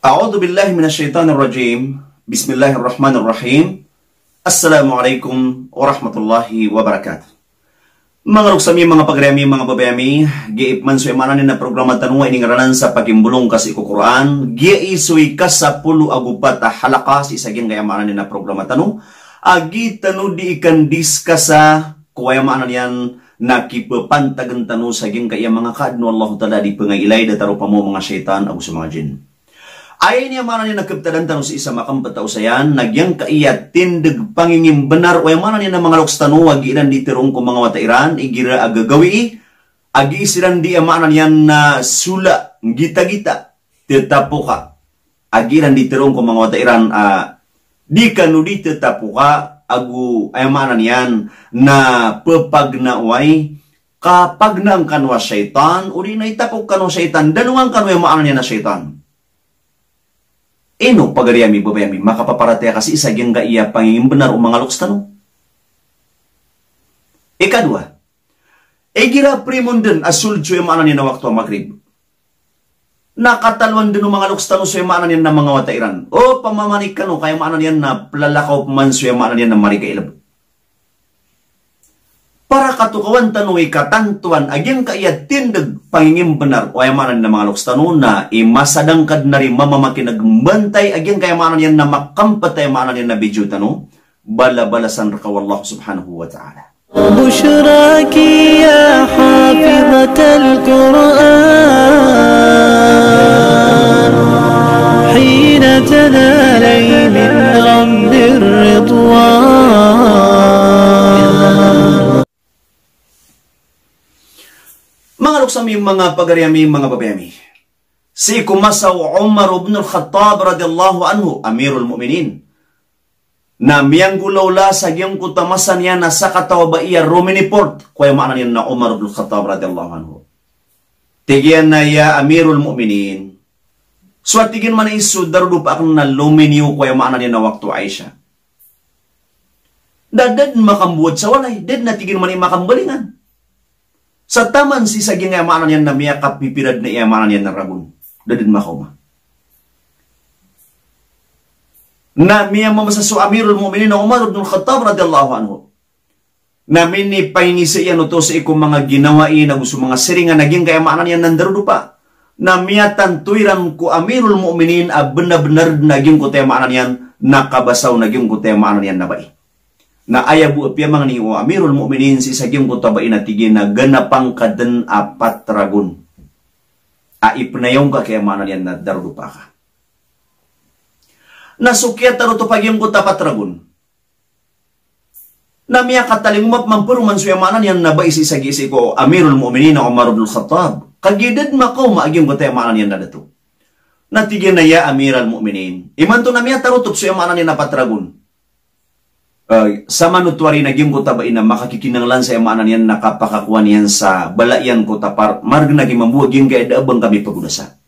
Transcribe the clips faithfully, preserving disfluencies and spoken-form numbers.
A'udhu billahi minash shaitanir rajim. Bismillahir rahmanir rahim. Assalamu alaikum warahmatullahi wabarakatuh. Manga loks ami, manga pagari ami, manga babay ami, giya i pman so aya maana niyan na programa tano a iningaranan sa Pakimbolong ka sii ko Qur'an, giya i so ika sapolo ago pat a halaqah sii sa giyangkai aya maana niyan na programa tano, a gii tano dii kandiskasa ko aya maana niyan na kipapantagn tano sa giyangkai a manga kaadn o Allahu Ta'ala a dii pngailay, datar o pambo manga shaitan ago so manga jinn. Aya ini aya maana niyan na kaptadan tano sii sa makaptaosayan, na giyangkai a tindg pangingimbnar o aya maana niyan na manga loks tano a gii ran dii tharoon ko manga wata iran, igira a gagawii, a gii siran dii aya maana niyan na sola, nggitagita, tatapoka. A gii ran dii tharoon ko manga wata iran a dii kano dii tatapoka, ago aya maana niyan na pphagnaowai, kapagnaan kano a shaitan, odi na itapok kano a shaitan, danongan kano aya maana niyan na shaitan. Ino pagari ami, babay ami, makapaparatiyaya ka sii sa giyangkai a pangingimbnar o manga loks tano? Ikadowa, igira primonden a sold so aya maana niyan na wakto a Maghrib, na kataloan dn o manga loks tano so aya maana niyan na manga wata iran. O pamamani kano ka aya maana niyan na plalakaw pman so aya maana niyan na mariga i lb. Para katokawan tano i katantoan a giyangkai a tindg pangingimbnar o aya maana niyan na manga loks tano, na i masa dn ka dn ari mamamakineg, mbantay a giyangkai aya maana niyan na makampet aya maana niyan na video tano, balabalasan rka o Allah subhanahu wa ta'ala. بشراك يا حافظة القرآن حين تنالي من رب الرضوان. Manga loks ami, manga pagari ami, manga babay ami. Sii ko masa o Umar ibn al-Khattab radiyallahu anhu, Amirul Mu'minin, na miyanggolawla sa giyangkoto a masa niyan a sakataw a bai a rominiport ko aya maana niyan na Umar ibn al-Khattab radiyallahu anhu. Tig iyan a, "Ya Amirul Mu'minin, so a tig iyan man i so darodopa akn na lominiyo ko aya maana niyan na wakto Isha. Da dn makambowad sa walay, da dn a tig iyan man i makambalingan. Sa taman sii sa giyangkai aya maana niyan na miyakapipira dn aya maana niyan na ragon. Da dn makaoma." Na miyamamasa so Amirul Mu'minin a Umar ibn al-Khattab radiyallahu anhu. Na minipainisa iyan oto sii ko manga ginawai nago so manga siringan a giyangkai aya maana niyan na darodopa. Na miyatanto iran ko Amirul Mu'minin a bnar-bnar dn a giyangkoto aya maana niyan na kabasa on a giyangkoto aya maana niyan na bai. Na aya bo a piyamangni o Amirul Mu'minin sii sa giyangkoto a bai na tig iyan a ganapan ka dn a pat ragon a ipnayaw ngka ko aya maana niyan na darodopa ka. Na so kiyatarotop a giyangkoto a pat ragon, na miyakatalingoma pman paroman so aya maana niyan na bai sii sa gii sii ko Amirul Mu'minin a Umar ibn al-Khattab, kagiya da dn makaoma a giyangkoto aya maana niyan na dato. Na tig iyan a, "Ya Amiral Mu'minin, imanto na miyatarotop so aya maana niyan na pat ragon. Eh, samanoto ari na giyangkoto a bai na makakikinanglan sa aya maana niyan na kapakakowa niyan sa bala iyan ko tapar, margn a gii mambo a giyangkai a da a ba ngka mipagodasa."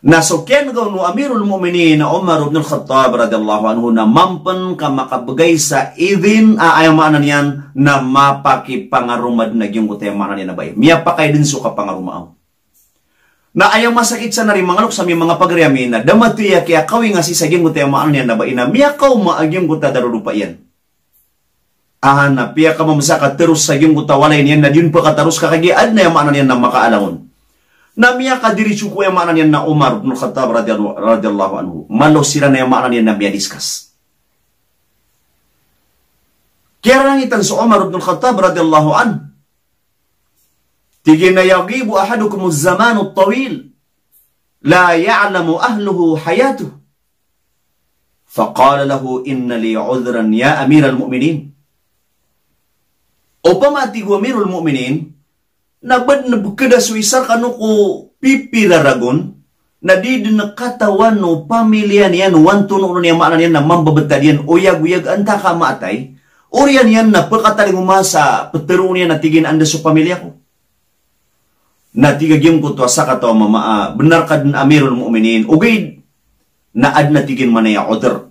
Na so kiyan'ga on o Amirul Mu'minin a Umar ibn al-Khattab radiyallahu anhu na mampan ka makabgay sa idhin a aya maana niyan na mapakipangaroma dn a giyangkoto aya maana niyan na bai. Miyapakay dn so kapangaroma on. Na aya masakit san ari manga loks ami, manga pagari ami, na da mathay a kiyakawinga sii sa giyangkoto aya maana niyan na bai na miyakaoma a giyangkoto a darodopa iyan. Aha, na piyakamamsa ka taros sa giyangkoto a walay niyan na di on pakataros ka kagiya adn a aya maana niyan na makaalangon. Na miyakadiritso ko aya maana niyan na Umar ibn Khattab radiyallahu, radiyallahu anhu. Malo siran a aya maana niyan na miyadiskas. Kiyararangitan so Umar ibn Khattab radiyallahu anhu. Tig iyan a, "Yaghibu ahadukumuz zamanut tawil, la ya'lamu ahluhu hayatah." Faqala lahu, "Inna li udhran ya Amiral Mu'minin." Opama, tig o Amirul Mu'minin, na badn bkda so isa rkano ko pipira ragon, na di dn katawan o pamilya niyan o antonaa onon i aya maana niyan na mambabtad iyan, oyag-oyag antaa ka matay, oriyan iyan na pkatalingoma sa ptharoon iyan a tig iyan a anda so pamilya ko. Na tig a giyangkoto a sakataw a mama a, "Bnar ka dn Amirul Mu'minin, ogaid na adn a tig iyan man aya udhr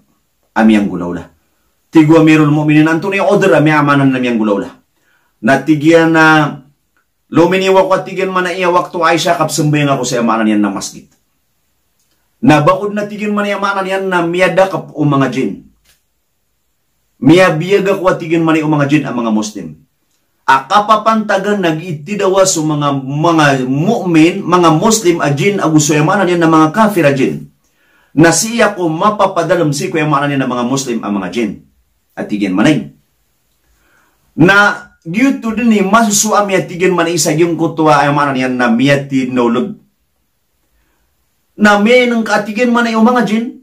a miyanggolawla." Tig o Amirul Mu'minin, "Antonaa i udhr a miyamanan na miyanggolawla?" Na tig iyan a, "Lominiyo ako," a tig iyan, "man aya wakto Isha, kapsambayang ako sa aya maana niyan na masgit." Na bakod na tig iyan manay a maana niyan na miyadakp o manga jinn. Miyabiyag ako a tig iyan manay o manga jinn a manga Muslim. A kapapantagan na giitidawa so manga, manga mu'min, manga Muslim a jinn ago so aya maana niyan na manga kafir a jinn. Na sii ako mapapadalm sii ko aya maana niyan na manga Muslim a manga jinn. A tig iyan manay. Na giyoto dn i masosowa ami a tig iyan manay sa giyangkoto a aya maana niyan na miyatid na oleg. Na miyaineng ka a tig iyan manay o manga jinn,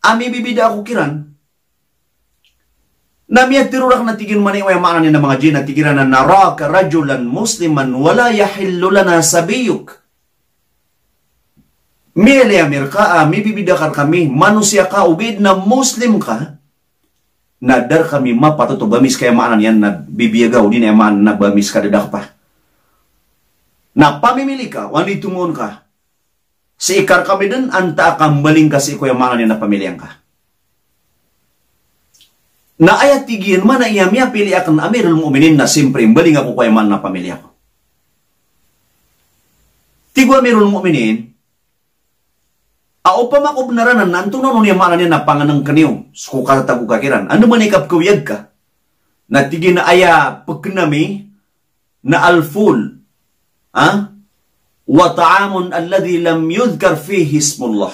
a mibibida ako kiran. Na miyatharo rakn a tig iyan manay o aya maana niyan na manga jinn a tig iran a naraka rajulan musliman wa la yahillu lana sabiyyuk. Miyailay ami rka a mibibida ka rkami, manosiya ka ogaid na Muslim ka, na da rkami mapatot o ba ami ska aya maana niyan na bibiyaga odi na aya maana na ba ami ska dadakpa. Na pamimili ka, o anda i tomoon ka. Sii ka rkami dn antaa ka mbaling ka sii ko aya maana niyan na pamiliya ngka. Na aya tig iyan manay a miyapili akn Amirul Mu'minin na simpri mbaling ako ko aya maana na pamiliya ko. Tig o Amirul Mu'minin, a opama ko bnar anan na antonaa onon i aya maana niyan na pangnngkn iyo sii ko katatago ka kiran. Anda man i kapkawiyag ka? Na tig iyan a aya pkn ami na al-ful, ha? Wa ta'amun alladhi lam yudhkar fihi ismullah.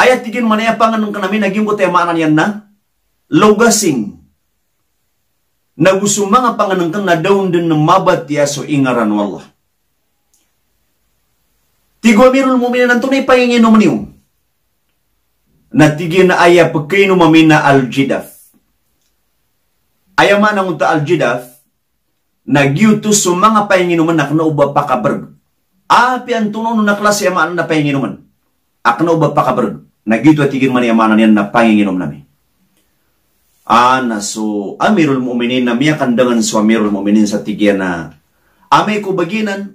Aya tig iyan manay a pangnngkn ami na giyangkoto aya maana niyan na logasing. Na go so manga pangnngkn na da on dn mabatiya so ingaran o Allah. Tig o Amirul Mu'minin, antonaa i panginginomn iyo? Na tig iyan a aya pkainom ami na al-jidaf. Aya maana angkoto a al-jidaf, na giyoto so manga panginginomn a kna o ba pakabrg. Apiya antonaa onon a klasi a aya maana na panginginomn a kna o ba pakabrg. Na giyoto a tig iyan manay a aya maana niyan na panginginomn ami. A na so Amirul Mu'minin na miyakandangan so Amirul Mu'minin sa tig iyan a amay ko ba giyanan,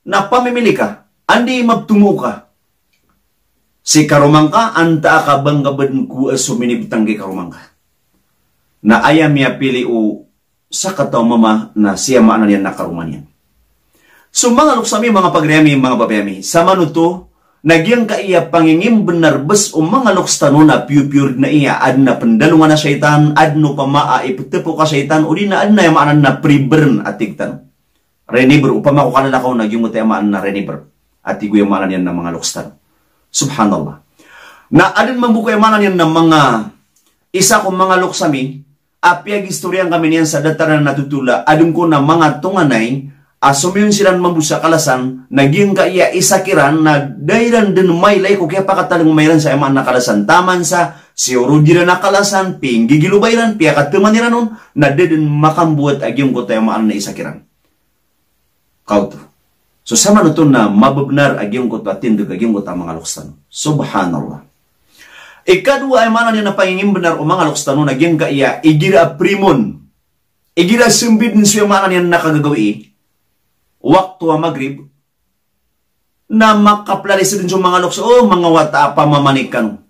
na pamimili ka, anda i maptomo ka sii karoma ngka, antaa ka ba ngka ba dn kowaa so minibtang ki karoma ngka. Na aya miyapili o sakataw a mama na sii aya maana niyan na karoma niyan. So manga loks ami, manga pagari ami, manga babay ami, samanoto na giyangkaya pangingimbnar bs o manga loks tano na piyopiyor dn aya, adn a pndalongan a shaytan, adn opama a iptpok a shaytan, odi na adn a aya maana na pribrn a tig tano. Riniber, opama ko kalalakaw na giyangkoto aya maana na riniber. A tig o aya maana niyan na manga loks tano. Subhanallah. Na adn mambo ko aya maana niyan na manga isa ko manga loks ami a piyagistoriyaan kami niyan sa datar a natotola, adn ko na manga tonganay a somiyon siran mambo sa kalasan, na giyangkaya isa kiran na da iran dn mailay ko kiyapakatalingoma iran sa aya maana na kalasan. Taman sa siyorod iran a kalasan, pinggigiloba iran, piyakataman iran on, na da dn makambowat a giyangkoto aya maana na isa kiran. Kaoto. So samanoto na mabnar a giyangkoto a tindg a giyangkoto a manga loks tano. Subhanallah. Ikadowa a aya maana niyan na pangingimbnar o manga loks tano na giyangkaya igira a primon, igira a smbidn so aya maana niyan na kagagawii, wakto a Maghrib, na makaplalisd dn so manga loks, o manga wata a pamamanik kano.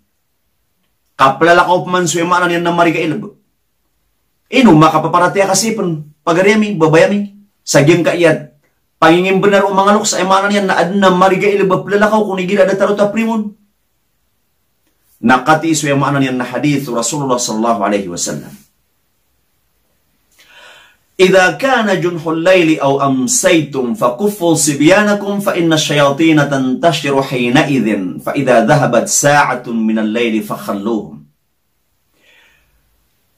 Kaplalakaw pman so aya maana niyan na marigailb. Ino makapaparatiyaya ka sii pn, pagari ami, babay ami, sa giyangkaya pangingimbnar o manga loks a aya maana niyan na adn a marigailb a plalakaw kon igira a datar oto a primon. Na katii so aya maana niyan na hadith o Rasulullah sallallahu alaihi wasallam. Idha kana junhul layli aw amsaytum fakuffu sibyanakum fa inna shayatina tantashiru hina idhin, fa idha dhahabat sa'atun minal layli fakhalluhum.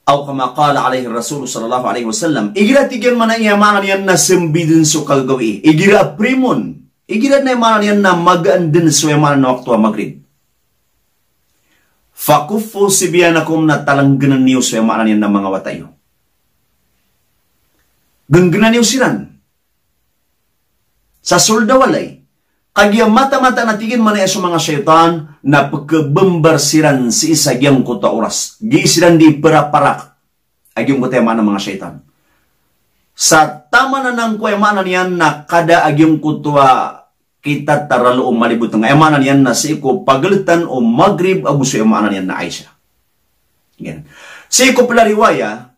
Aw kama qala alaihi Rasul sallallahu alaihi wasallam. Igira tig iyan manay a aya maana niyan na smbidn so kagagawii, igira a primon, igira na aya maana niyan na magaan dn so aya maana na wakto a Maghrib. Fakuffu sibyanakum, na talanggnan iyo so aya maana niyan na manga wata iyo. Gnggnan iyo siran sa sold a walay. Kagiya mataan-mataan a tig iyan manay a so manga shaytan na pkhabmbar siran sii sa giyangkoto a oras. Gii siran di praparak a giyangkoto aya maana manga shaytan. Sa taman anan ko aya maana niyan na kada a giyangkoto a kitataralo o malibotng, aya maana niyan na sii ko pagltan o Maghrib ago so aya maana niyan na Isha. Iyan. Sii ko pla riwaya,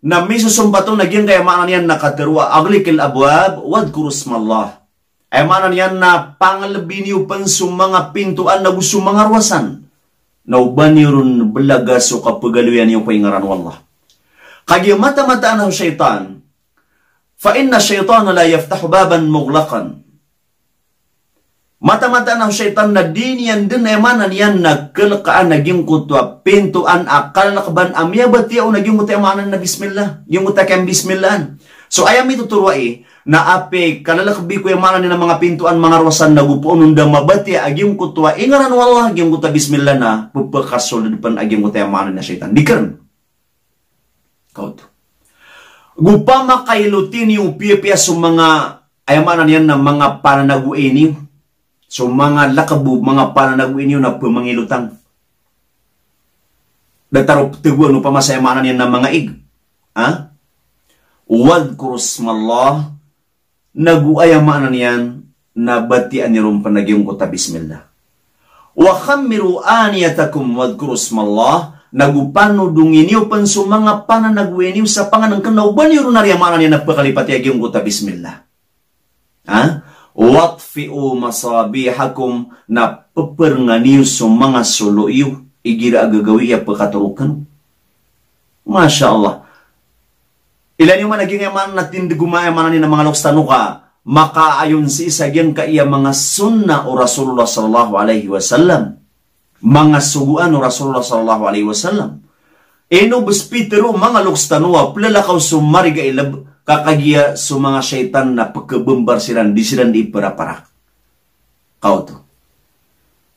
na misosompat on a giyangkaya maana niyan na katharo a aghliqil abwab wadhkuru ismallah. Aya maana niyan na pangalbi niyo pn so manga pintoan ago so manga rowasan. Na o ba niyo ron belaga so kapagaloya niyo ko ingaran o Allah. Kagiya mataan-mataan a so shaytan, fa inna shaytana la yaftahu baban mughlaqan. Mataan-mataan a so shaytan na di niyan dn, aya maana niyan na kelekaan a giyangkoto a pintoan a kalalekban a miyabatiya on a giyangkoto a aya maana niyan na bismillah, giyangkoto a kiyambismillahan. So aya mitotoro ai na apiya i kalalekbi ko aya maana niyan na manga pintoan, manga rowasan, na go poonon da mabatiya a giyangkoto a ingaran o Allah, giyangkoto a bismillah, na pepakasold pn a giyangkoto a aya maana niyan na shaytan. Di kern. Kaoto. Go pamakailotin iyo piyapiya so manga, aya maana niyan na manga pananagoay niyo. So manga lekeb o manga pananagoay niyo na pemangilotang. Datar o petegoan o pamasa, aya maana niyan na manga ig. Ha? Wadhkuru ismallah, na go aya maana niyan na batiyaan iyo ron pn a giyangkoto a bismillah. Wa khammiru aniyatakum wadhkuru ismallah, na go panodongi niyo pn so manga pananagoay niyo sa pangenengken na o ba niyo ron, aya maana niyan na pekalipati a giyangkoto a bismillah. Ha? Watfi'u masabihakum, na peperengan iyo so manga solo iyo igira a gagawii a pekatoroken. Masha Allah. Ilaya niyo man a giyangkaya maana na tindeg o ma-, aya maana niyan na manga loks tano ka makaayon sii sa giyangkaya manga sunnah o Rasulullah sallallahu alaihi wasallam. Manga sogoan o Rasulullah sallallahu alaihi wasallam. Ino bes pitero manga loks tano a pelalakaw so mariga i leb, ka kagiya so manga shaytan na pekebembar siran, di siran di iperaparak. Kaoto.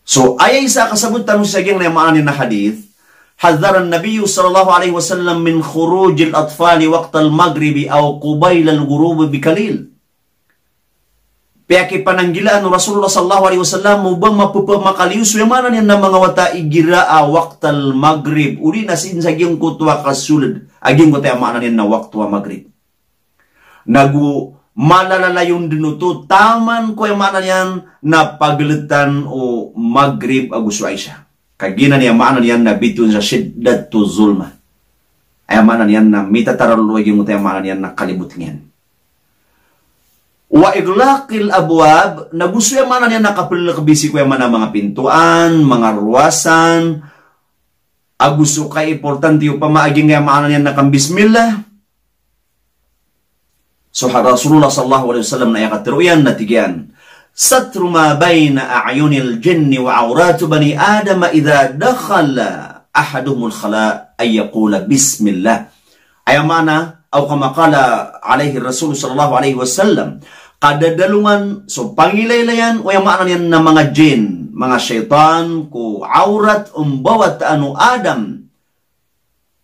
So, aya isa a kasabot tano sa giyangkaya maana niyan na hadith, hadharan Nabiyyu sallallahu alaihi wasallam min khurujil atfali waqtal maghribi aw qubailal ghurubi biqalil. Piyakipananggilaan o Rasulullah sallallahu alaihi wasallam o ba mapepamakaliyo so aya maana niyan na manga wata igira a waqtal maghrib, odi na sii sa giyangkoto a kasold a giyangkoto a aya maana niyan na wakto a maghrib. Na go malalalayon den oto taman ko aya maana niyan na pageletan o Maghrib ago so Isha. Kagiya aya maana niyan na bitowan sa shiddatuz zulma. Aya maana niyan na mitataralo a giyangkoto aya maana niyan na kalibot niyan. Wa iglaqil abwab, na go so aya maana niyan na kapelekbi sii ko aya maana manga pintoan, manga rowasan, ago so kaimportante opama a giyangkaya maana niyan na kambismillah. So ha Rasulullah sallallahu alaihi wasallam na aya katero iyan na tig iyan, "Satru ma baina a'yunil jinni wa awrati bani Adama idha dakhala ahaduhumul khala an yaqula bismillah." Aya maana, aw kama qala alaihi Rasul sallallahu alaihi wasallam, kadadalongan so pangilailayan o aya maana niyan na manga jin, manga shaytan, ko awrat o mbawataan o Adam,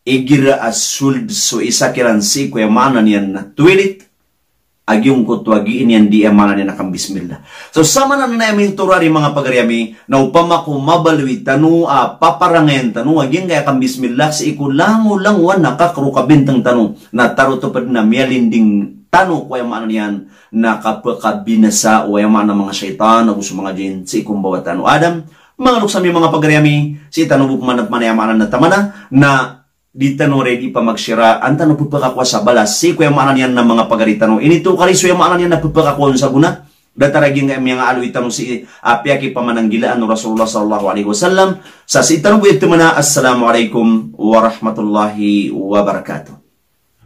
igira a sold so isa kiran sii ko aya maana niyan na toilet, a giyangkoto a gii niyan di aya maana niyan na kambismillah. So, samanan na aya mitotoro ari manga pagari ami, na opama ko mabaloy tano a paparangayan tano a giyangkaya kambismillah sii ko langolangowan a kakerok a binteng tano, na tarotop den a miyalinding tano ko aya maana niyan na kapekabinasa o aya maana manga shaytan ago so manga jin sii ko mbawataan o Adam. Manga loks ami, manga pagari ami, sii tano bo pemanat man aya maana na tamana, na di tano ray di pamagsira, an tano pepakakowa sa balas sii ko aya maana niyan na manga pagari tano. Initokari so aya maana niyan na pepakakowa on sa gona. Datar a giyangkaya miyangaaloy tano sii a piyakipamananggilaan o Rasulullah sallallahu alaihi wasallam. Sa sii tano bo aya tamana. Assalamu alaikum warahmatullahi wabarakatuh.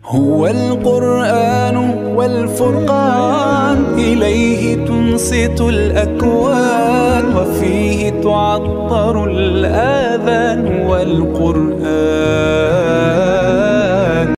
هو القرآن والفرقان، إليه تنصت الأكوان، وفيه تعطر الآذان، والقرآن